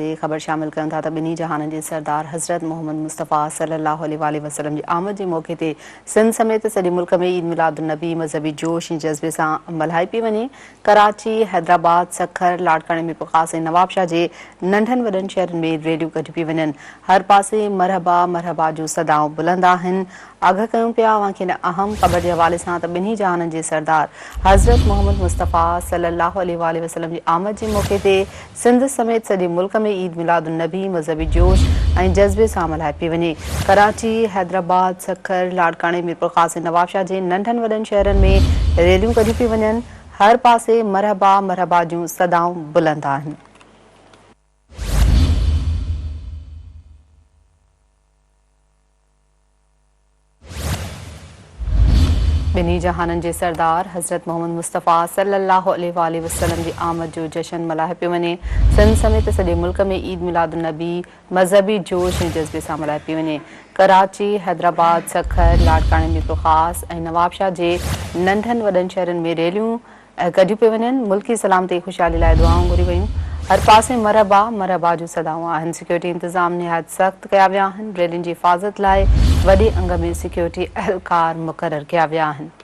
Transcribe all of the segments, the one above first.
تي خبر شامل ڪيون ٿا ته ٻنهي جهانن جي سردار حضرت محمد مصطفيٰ صلي الله عليه واٰله وسلم جي آمد جي موقعي تي سنڌ سميت سڄي ملڪ ۾ عيد ميلاد النبي مذهبي جوش ۽ جذبي سان ملهائي پئي وڃي. ڪراچي، حيدرآباد، سکر، لاڙڪاڻي، ميرپورخاص ۽ نوابشاهه جي ننڍن وڏن شهرن ۾ ريليون ڪڍيون پيون وڃن. هر پاسي مرحبا مرحبا جون صدائون بلند آهن. آگاهه ڪيون پيا اوهان کي هن اهم خبر جي حوالي سان ته ٻنهي جهانن جي سردار حضرت محمد مصطفيٰ صلي الله عليه واٰله وسلم جي آمد جي موقعي تي سنڌ سميت سڄي ملڪ ۾ عيد ميلاد النبي مذهبي جوش ۽ جذبي سان ملهائي پئي وڃي. ڪراچي، حيدرآباد، سکر، لاڙڪاڻي، ميرپورخاص ۽ نوابشاهه جي ننڍن وڏن شهرن ۾ ريليون ڪڍيون پيون وڃن، هر پاسي مرحبا مرحبا جون صدائون بلند آهن. ٻنهي جهانن جي سردار حضرت محمد مصطفيٰ صلي الله عليه واٰله وسلم جي آمد جو جشن ملهايو پيو وڃي. سنڌ سميت سڄي ملڪ ۾ عيد ميلاد النبي مذهبي جوش ۽ جذبي سان ملهائي پئي وڃي. ڪراچي، حيدرآباد، سکر، لاڙڪاڻي، ميرپورخاص ۽ نوابشاهه جي ننڍن وڏن شهرن ۾ ريليون ڪڍيون پيون وڃن، ملڪي سلامتي ۽ خوشحالي لاء دعائون گهريون ويون، هر پاسي مرحبا مرحبا جون صدائون آهن، سيڪيورٽي انتظام نهايت سخت ڪيا ويا آهن، ريلين جي حفاظت لاء وڏي انگ ۾ سيڪيورٽي اهلڪار مقرر ڪيا ويا آهن.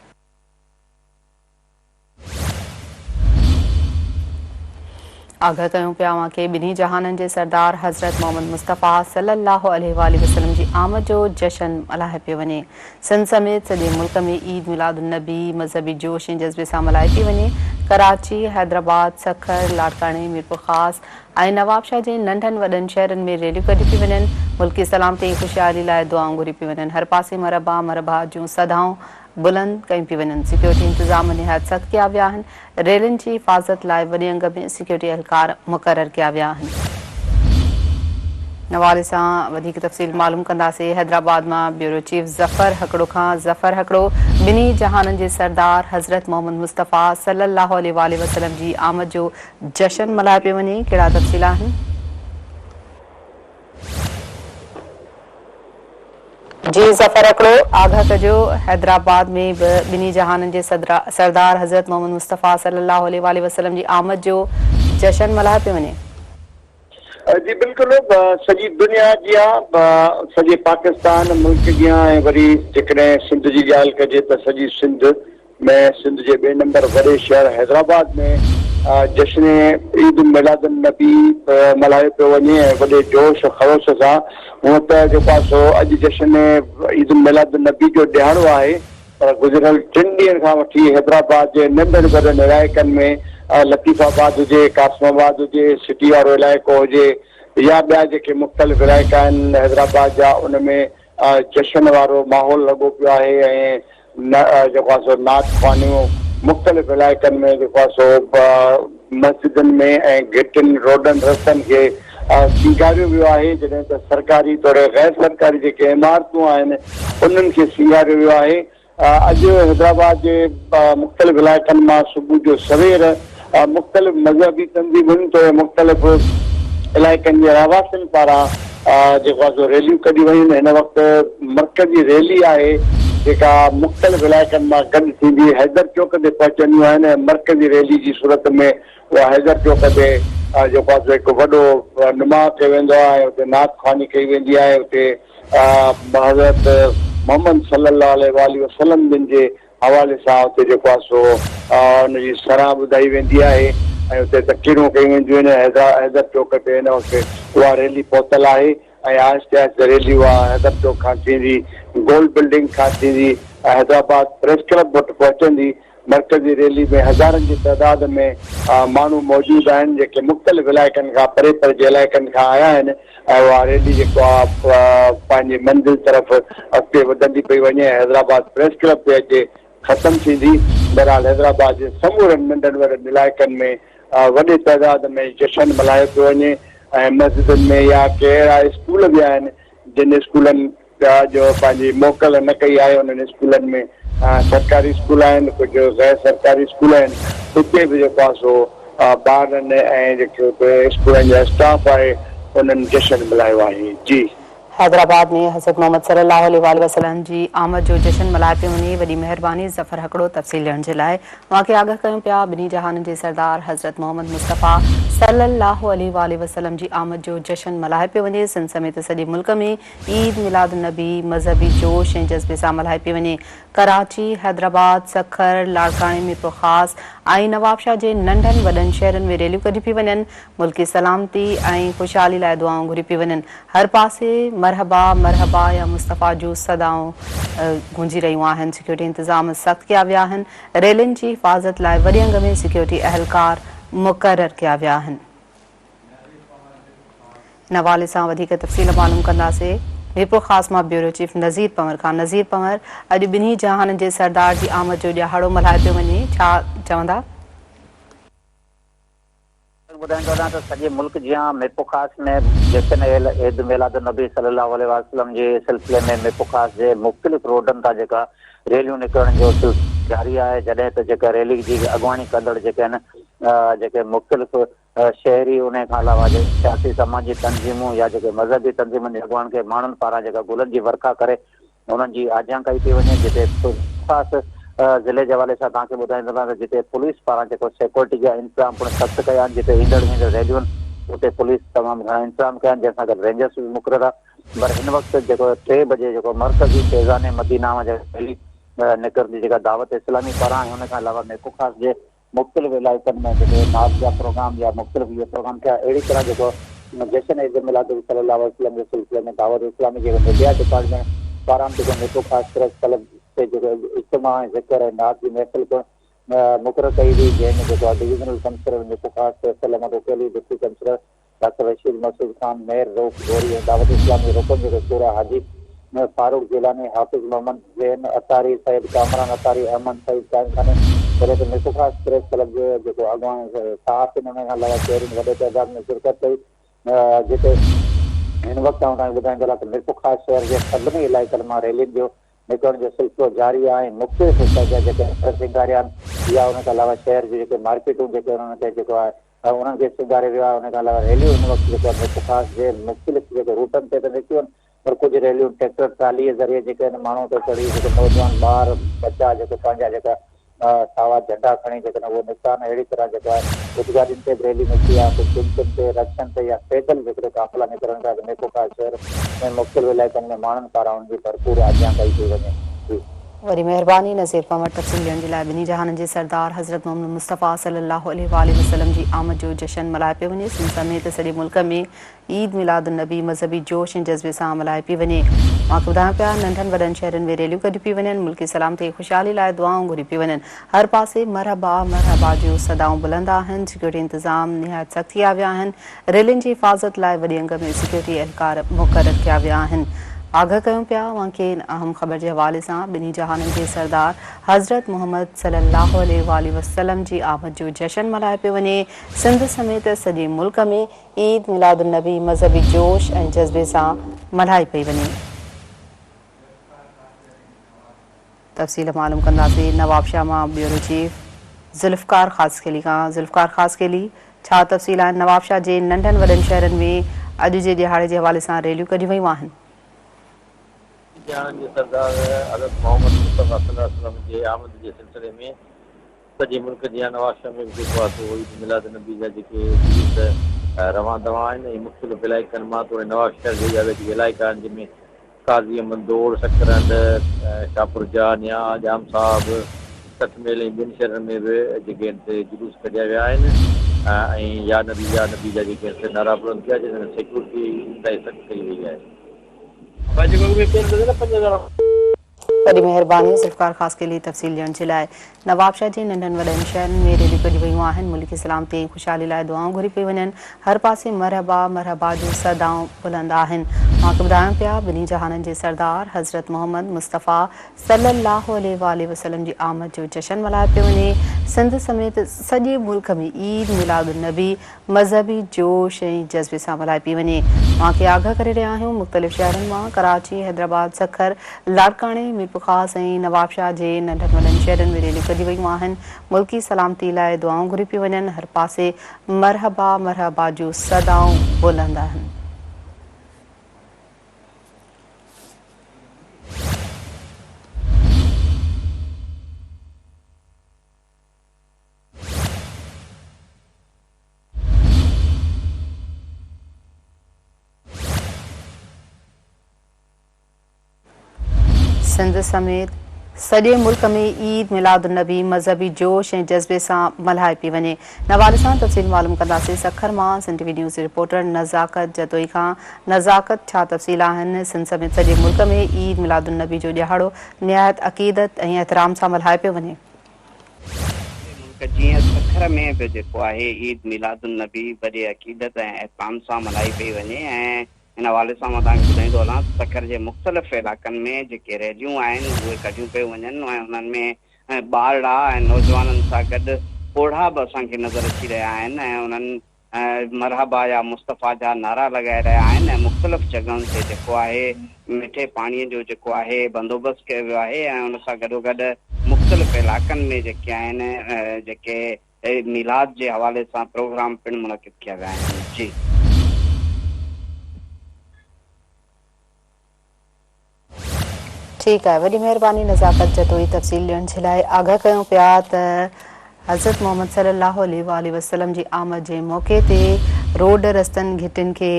آگاهه ڪيون پيا اوهان کي ٻنهي جهانن جي سردار حضرت محمد مصطفيٰ صلي الله عليه واٰله وسلم جي آمد جو جشن ملهايو پيو وڃي. سنڌ سميت سڄي ملڪ ۾ عيد ميلاد النبي مذهبي جوش ۽ جذبي سان ملهائي پئي وڃي. ڪراچي، حيدرآباد، سکر، لاڙڪاڻي، ميرپورخاص ۽ نوابشاهه جي ننڍن وڏن شهرن ۾ ريليون ڪڍيون پيون وڃن. ملڪي سلامتي ۽ خوشحالي لاء دعائون گهريون پيون وڃن. هر پاسي مرحبا مرحبا جون صدائون بلند ڪيون پيون وڃن. سيڪيورٽي انتظام نهايت سخت ڪيا ويا آهن. ريلين جي حفاظت لاء وڏي انگ ۾ سيڪيورٽي اهلڪار مقرر ڪيا ويا آهن. ان حوالي سان وڌيڪ تفصيل معلوم ڪنداسين حيدرآباد مان بيورو چيف ظفر هڪڙو کان. ظفر هڪڙو، ٻنهي جهانن جي سردار حضرت محمد مصطفيٰ صلي الله عليه واٰله وسلم جي آمد جو جشن ملهايو پيو وڃي، ڪهڙا تفصيل آهن؟ جي ظفر هڪڙو، آگاهه ڪجو، حيدرآباد ۾ به ٻنهي جهانن جي سردار حضرت محمد مصطفيٰ صلي الله عليه واٰله وسلم جي آمد جو جشن ملهايو پيو وڃي. جي بلڪل سڄي دنيا جيان سڄي پاڪستان ملڪ جيان ۽ وري جيڪڏهن سنڌ جي ڳالهه ڪجي ته سڄي سنڌ ۾ سنڌ جي ٻئي نمبر وڏي شهر حيدرآباد ۾ جشن عيد ميلاد النبي ملهايو پيو وڃي ۽ وڏي جوش و خروش سان هونء ته جيڪو آهي سو اڄ جشن عيد ميلاد النبي جو ڏهاڙو آهي پر گذريل ٽن ڏينهن کان وٺي حيدرآباد جي ننڍن وڏن علائقن ۾ لطيف آباد هجي، قاسم آباد هجي، سٽي وارو علائقو هجي يا ٻيا جيڪي مختلف علائقا آهن حيدرآباد جا ان ۾ جشن وارو ماحول لڳو پيو آهي ۽ جيڪو آهي سو نعت خوانيون مختلف علائقن ۾ جيڪو آهي سو مسجدن ۾ ۽ گهٽين روڊن رستن کي سينگاريو ويو آهي جڏهن ته سرڪاري توڙي غير سرڪاري جيڪي عمارتون آهن انهن کي سينگاريو ويو آهي اڄ حيدرآباد جي مختلف علائقن مان صبح جو سوير مختلف مذهبي تنظيمن توڙي مختلف علائقن جي رهواسين پاران جيڪو آهي سو ريليون ڪڍيون ويون هن وقت مرڪزي ريلي آهي جيڪا مختلف علائقن مان گڏ ٿيندي حيدر چوڪ تي پهچنديون آهن ۽ مرڪزي ريلي جي صورت ۾ اها حيدر چوڪ تي جيڪو آهي سو هڪ وڏو نماء ڪيو ويندو آهي ۽ اتي نعت خواني ڪئي ويندي آهي اتي حضرت محمد صلي الله عليه واٰله وسلم جن جي حوالي سان اتي جيڪو آهي سو ان جي سراهه ٻڌائي ويندي آهي ۽ اتي تقريرون ڪيون وينديون آهن حيدر چوڪ تي هن وقت اها ريلي پهتل آهي ۽ آهستي آهستي ريلي اها حيدر چوڪ کان ٿيندي گولڊ بلڊنگ کان ٿيندي ۽ حيدرآباد پريس ڪلب وٽ پهچندي مرڪزي ريلي ۾ هزارن جي تعداد ۾ ماڻهو موجود آهن جيڪي مختلف علائقن کان پري پري جي علائقن کان آيا آهن ۽ اها ريلي جيڪو آهي پنهنجي منزل طرف اڳتي وڌندي پئي وڃي ۽ حيدرآباد پريس ڪلب تي اچي ختم ٿيندي. بهرحال حيدرآباد جي سمورن ننڍن وڏن علائقن ۾ وڏي تعداد ۾ جشن ملهايو پيو وڃي ۽ مسجدن ۾ يا ڪي اهڙا اسڪول به آهن جن اسڪولن جو پنهنجي موڪل نه ڪئي آهي انهن اسڪولن ۾ سرڪاري اسڪول آهن ڪجهه غير سرڪاري اسڪول آهن اتي به جيڪو آهي سو ٻارن ۽ جيڪي اتي اسڪولن جا اسٽاف آهي انهن جشن ملهايو آهي جي. حيدرآباد ۾ حضرت محمد صلي الله عليه واٰله وسلم جي آمد جو جشن ملهايو پيو وڃي وڏي مهرباني ظفر هڪڙو تفصيل ڏيڻ جي لاء اوهان کي آگاهه ڪيون پيا ٻنهي جهانن جي سردار حضرت محمد مصطفيٰ صلي الله عليه واٰله وسلم جي آمد جو جشن ملهايو پيو وڃي سنڌ سميت سڄي ملڪ ۾ عيد ميلاد النبي مذهبي جوش ۽ جذبي سان ملهائي پئي وڃي ڪراچي، حيدرآباد، سکر، لاڙڪاڻي، ميرپورخاص ۽ نوابشاهه جي ننڍن وڏن شهرن ۾ ريليون ڪڍيون پيون وڃن، ملڪي سلامتي ۽ خوشحالي لاء دعائون گهريون پيون وڃن، هر پاسي مرحبا مرحبا يا مصطفيٰ جون صدائون گونجي رهيون آهن، سيڪيورٽي انتظام سخت ڪيا ويا آهن، ريلين جي حفاظت لاء وڏي انگ ۾ سيڪيورٽي اهلڪار مقرر ڪيا ويا آهن. ان حوالي سان وڌيڪ تفصيل معلوم ڪنداسين ميرپورخاص مان بيورو چيف نذير پنور کان نذير پنور اڄ ٻنهي جهانن جي سردار جي آمد جو ڏهاڙو ملهايو پيو وڃي ڇا چوندا؟ ٻڌائيندو هلان ته سڄي ملڪ جيان ميرپورخاص ۾ جشن عيد ميلاد النبي صلي الله عليه وسلم جي سلسلي ۾ ميرپورخاص جي مختلف روڊن تان جيڪا ريليون نڪرڻ جو سلسلو جاري آهي جڏهن ته جيڪا ريلي جي اڳواڻي ڪندڙ جيڪي آهن جيڪي مختلف شهري انهي کان علاوه جيڪي سياسي سماجي تنظيمون يا جيڪي مذهبي تنظيمن جي اڳواڻن کي ماڻهن پاران جيڪا گلن جي ورکا ڪري انهن جي آجيان ڪئي پئي وڃي جتي خاص ضلعي جي حوالي سان توهان کي ٻڌائيندو هلان ته جتي پوليس پاران جيڪو سيڪيورٽي جا انتظام پڻ سخت ڪيا آهن جتي ايندڙ ويندڙ ريليون اتي پوليس تمام گهڻا انتظام ڪيا آهن جنهن سان گڏ رينجرس به مقرر آهي پر هن وقت جيڪو ٽي بجي جيڪو مرڪزي فيضان مدينه مان جيڪا ريلي نڪرندي جيڪا دعوت اسلامي پاران ۽ ان کان علاوه ميرپورخاص جي مختلف علائقن ۾ جيڪي نعت جا پروگرام يا مختلف اهي پروگرام ٿيا اهڙي طرح جيڪو جشن عيد ميلاد النبي صلي الله عليه وسلم جي سلسلي ۾ دعوت اسلامي جيڪو ميڊيا ڊپارٽمينٽ پاران جيڪو ميرپورخاص پريس ڪلب تي جيڪو اجتماع ۽ ذڪر ۽ نعت جي محفل پڻ مقرر ڪئي وئي جنهن ۾ جيڪو divisional commissioner Mirpurkhas Faisal Ahmed Uqaili deputy commissioner doctor Rasheed Masood Khan, Mir Rauf Ghori ۽ Dawat Islami رڪن جيڪو شوريٰ حاجي فاروق جيلاني، حافظ محمد زين عطاري، سيد ڪامران عطاري، احمد سعيد قائم خاني جڏهن ته ميرپورخاص پريس ڪلب جي جيڪو اڳواڻ صحافين ان کان علاوه شهرين وڏي تعداد ۾ شرڪت ڪئي جتي هن وقت آئون توهان کي ٻڌائيندو هلان ته ميرپورخاص شهر جي سڀني علائقن مان ريلين جو نڪرڻ جو سلسلو جاري آهي ۽ مختلف حصن جا جيڪي گهر سينگاريا آهن يا ان کان علاوه شهر جون جيڪي مارڪيٽون جيڪي انهن کي جيڪو آهي انهن کي سينگاريو ويو آهي ان کان علاوه ريليون هن وقت جيڪو آهي ميرپورخاص جي مختلف جيڪي روٽن تي ته نڪتيون آهن پر ڪجهه ريليون ٽريڪٽر ٽرالي ذريعي جيڪي آهن ماڻهو تي چڙهي جيڪي نوجوان ٻار ٻچا جيڪي پنهنجا جيڪا ساوا جهنڊا کڻي جيڪڏهن اهو نڪتا آهن اهڙي طرح جيڪو آهي ڪجهه گاڏين تي به ريلي نڪتي آهي ڪجهه ٽمٽم تي رڪشن تي يا پيدل جيڪڏهن قافلا نڪرن ٿا ته ميرپورخاص شهر ۾ مختلف علائقن ۾ ماڻهن پاران انهن جي ڀرپور آجيان ڪئي پئي وڃي. جي. وڏي مهرباني نذير پنور تفصيل ڏيڻ جي لاء ٻنهي جهانن جي سردار حضرت محمد مصطفيٰ صلي الله عليه واٰله وسلم جي آمد جو جشن ملهايو پيو وڃي سنڌ سميت سڄي ملڪ ۾ عيد ميلاد النبي مذهبي جوش ۽ جذبي سان ملهائي پئي وڃي. اوهان کي ٻڌايون پيا ننڍن وڏن شهرن ۾ ريليون ڪڍيون پيون وڃن، ملڪي سلامتي ۽ خوشحالي لاء دعائون گهريون پيون وڃن. هر پاسي مرحبا مرحبا جون صدائون بلند آهن، سيڪيورٽي انتظام نهايت سخت ڪيا ويا آهن، ريلين جي حفاظت لاء وڏي انگ ۾ سيڪيورٽي اهلڪار مقرر ڪيا ويا آهن. آگاهه ڪيون پيا اوهان کي ان اهم خبر جي حوالي سان ٻنهي جهانن جي سردار حضرت محمد صلي الله عليه واٰله وسلم جي آمد جو جشن ملهايو پيو وڃي، سنڌ سميت سڄي ملڪ ۾ عيد ميلاد النبي مذهبي جوش ۽ جذبي سان ملهائي پئي وڃي. تفصيل معلوم ڪنداسين نوابشاهه مان بيورو چيف ذوالفقار خاصخيلي کان ذوالفقار خاصخيلي ڇا تفصيل آهن نوابشاهه جي ننڍن وڏن شهرن ۾ اڄ جي ڏهاڙي جي حوالي سان ريليون ڪڍيون ويون آهن. جهان جي سردار حضرت محمد مصطفيٰ صلي الله عليه وسلم جي آمد جي سلسلي ۾ سڄي ملڪ جيان نوابشاهه ۾ به جيڪو آهي سو عيد ميلاد النبي جا جيڪي جلوس روان دوان آهن ۽ مختلف علائقن مان توڙي نوابشهر جي ٻيا جيڪي علائقا آهن جن ۾ قاضي احمد دوڙ، سڪرنڊ، شاهپور جا، نيا، ڄام صاحب، 60 ميل ۽ ٻين شهرن ۾ به جيڪي آهن سي جلوس ڪڍيا ويا آهن ۽ يا نبي يا نبي جا جيڪي آهن سي نعرا بلند ٿيا جنهن ۾ سيڪيورٽي انتهائي سخت ڪئي وئي آهي. وڏي مهرباني ذوالفقار خاصخيلي تفصيل ڏيڻ جي لاء. نوابشاهه جي ننڍن وڏن شهرن ۾ ريليون ڪڍيون ويون آهن، ملڪي سلامتي ۽ خوشحالي لاء دعائون گهريون پيون وڃن، هر پاسي مرحبا مرحبا جون صدائون بلند آهن. اوهان کي ٻڌايون پيا ٻنهي جهانن جي سردار حضرت محمد مصطفيٰ صلي الله عليه واٰله وسلم جي آمد جو جشن ملهايو پيو وڃي، سنڌ سميت سڄي ملڪ ۾ عيد ميلاد النبي مذهبي جوش ۽ جذبي سان ملهائي پئي وڃي. اوهان کي آگاهه ڪري رهيا آهيون مختلف شهرن مان ڪراچي، حيدرآباد، سکر، لاڙڪاڻي، ميرپورخاص ۽ نوابشاهه جي ننڍن وڏن شهرن ۾ ريليون ڪڍيون ويون آهن. ملڪي سلامتي لاء دعائون گهريون پيون وڃن. هر پاسي مرحبا مرحبا جون صدائون بلند آهن. سنڌ سميت سڄي ملڪ ۾ عيد ميلاد النبي مذهبي جوش ۽ جذبي سان ملهائي پئي وڃي. ان حوالي سان تفصيل معلوم ڪنداسين سکر مان سنڌ ٽي وي نيوز جي رپورٽر نزاڪت جتوئي کان. نزاڪت ڇا تفصيل آهن؟ سنڌ سميت سڄي ملڪ ۾ عيد ميلاد النبي جو ڏهاڙو نهايت عقيدت ۽ احترام سان ملهايو پيو وڃي. سڄي ملڪ جيئن سکر ۾ به جيڪو آهي عيد ميلاد النبي وڏي عقيدت ۽ احترام سان ملهائي پئي وڃي ۽ ان حوالي سان مان توهان کي ٻڌائيندو هلان ته سکر جي مختلف علائقن ۾ جيڪي ريليون آهن اهي ڪڍيون پيون وڃن ۽ انهن ۾ ٻارڙا ۽ نوجوانن سان گڏ پوڙها به اسان کي نظر اچي رهيا آهن ۽ انهن مرحبا يا مصطفيٰ جا نعرا لڳائي رهيا آهن ۽ مختلف جڳهن تي جيڪو آهي مٺي پاڻي جو جيڪو آهي بندوبست ڪيو ويو آهي ۽ ان سان گڏوگڏ مختلف علائقن ۾ جيڪي آهن جيڪي ميلاد جي حوالي سان پروگرام پڻ منعقد ڪيا ويا آهن. جي. ٺيڪ آهي وڏي مهرباني نزاڪت جتوئي تفصيل ڏيڻ جي لاء آگاهه ڪيون پيا ته حضرت محمد صلي الله عليه واٰله وسلم جي آمد جي موقعي تي روڊ رستن گهٽين کي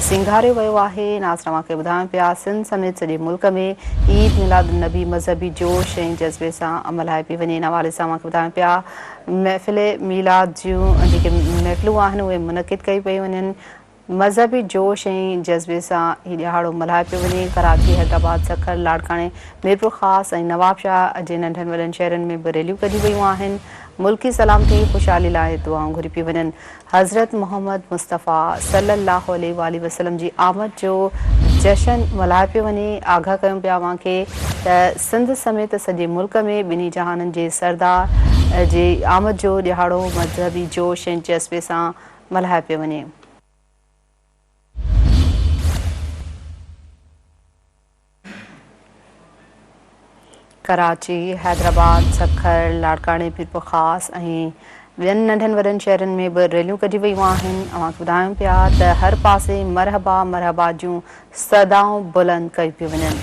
سينگاريو ويو آهي. ناصر اوهان کي ٻڌايون پيا سنڌ سميت سڄي ملڪ ۾ عيد ميلاد النبي مذهبي جوش ۽ جذبي سان ملهائي پئي وڃي ان حوالي سان اوهان کي ٻڌايون پيا محفل ميلاد جون جيڪي محفلون آهن اهي منعقد ڪيون پيون وڃن مذهبي جوش ۽ جذبي سان هي ڏهاڙو ملهايو پيو وڃي ڪراچي حيدرآباد سکر لاڙڪاڻي ميرپورخاص ۽ نوابشاهه جي ننڍن وڏن شهرن ۾ به ريليون ڪڍيون ويون آهن ملڪي سلامتي خوشحالي لاء دعائون گهريون پيون وڃن حضرت محمد مصطفيٰ صلي الله عليه واٰله وسلم جي آمد جو جشن ملهايو پيو وڃي، آگاهه ڪيون پيا اوهان کي ته سنڌ سميت سڄي ملڪ ۾ ٻنهي جهانن جي سردار جي آمد جو ڏهاڙو مذهبي جوش ۽ جذبي سان ملهايو پيو وڃي. ڪراچي، حيدرآباد، سکر، لاڙڪاڻي، ميرپورخاص ۽ ٻين ننڍن وڏن شهرن ۾ به ريليون ڪڍيون ويون آهن. اوهان کي ٻڌايون پيا ته هر پاسي مرحبا مرحبا جون صدائون بلند ڪيون پيون وڃن.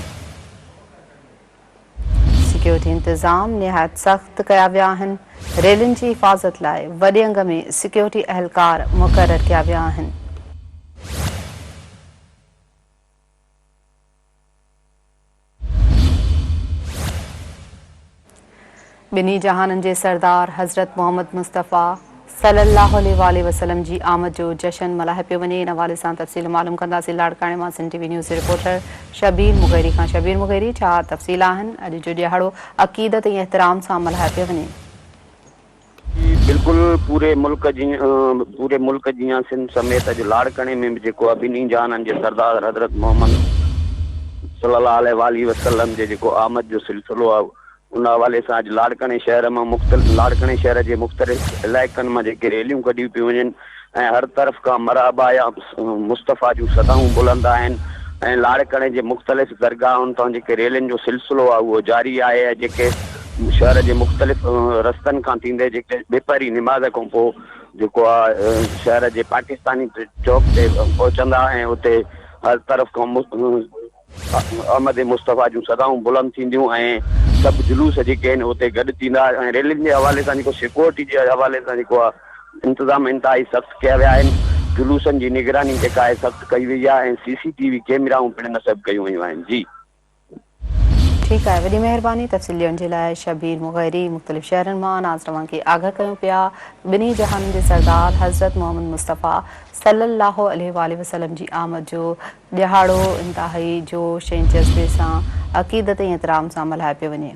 سيڪيورٽي انتظام نهايت سخت ڪيا ويا آهن. ريلين جي حفاظت لاء وڏي انگ ۾ سيڪيورٽي اهلڪار مقرر ڪيا ويا آهن. ٻنهي جهانن جي سردار حضرت محمد مصطفيٰ صلي الله عليه واٰله وسلم جي آمد جو جشن ملهايو پيو وڃي ان حوالي سان تفصيل معلوم ڪنداسين لاڙڪاڻي مان سنڌ ٽي وي نيوز جي رپورٽر شبير مغيري کان شبير مغيري ڇا تفصيل آهن اڄ جو ڏهاڙو عقيدت ۽ احترام سان ملهايو پيو وڃي. جي بلڪل پوري ملڪ جي پوري ملڪ جيان سنڌ سميت اڄ لاڙڪاڻي ۾ به جيڪو آهي ٻنهي جهانن جي سردار حضرت محمد صلي الله عليه واٰله وسلم جي جيڪو آمد جو سلسلو آهي ان حوالي سان اڄ لاڙڪاڻي شهر مان مختلف لاڙڪاڻي شهر جي مختلف علائقن مان جيڪي ريليون ڪڍيون پيون وڃن ۽ هر طرف کان مرحبا يا مصطفيٰ جون صدائون بلند آهن ۽ لاڙڪاڻي جي مختلف درگاهن تان جيڪي ريلين جو سلسلو آهي اهو جاري آهي ۽ جيڪي شهر جي مختلف رستن کان ٿيندي جيڪي ٻپهري نماز کان پوء جيڪو آهي شهر جي پاڪستاني چوڪ تي پهچندا ۽ اتي هر طرف کان احمد مصطفيٰ جون صدائون بلند ٿينديون ۽ سڀ جلوس جيڪي آهن اتي گڏ ٿيندا ۽ ريلين جي حوالي سان جيڪو سيڪيورٽي جي حوالي سان جيڪو آهي انتظام انتهائي سخت ڪيا ويا آهن جلوسن جي نگراني جيڪا آهي سخت ڪئي وئي آهي ۽ سي سي ٽي وي ڪيمرائون پڻ نصب ڪيون ويون آهن جي. ٺيڪ آهي وڏي مهرباني تفصيل ڏيڻ جي لاء شبير مغيري مختلف شهرن مان ناظرن کي آگاهه ڪيون پيا ٻنهي جهانن جي سردار حضرت محمد مصطفيٰ صلي الله عليه واٰله وسلم جي آمد جو ڏهاڙو انتهائي جوش ۽ جذبي سان عقيدت ۽ احترام سان ملهايو پيو وڃي.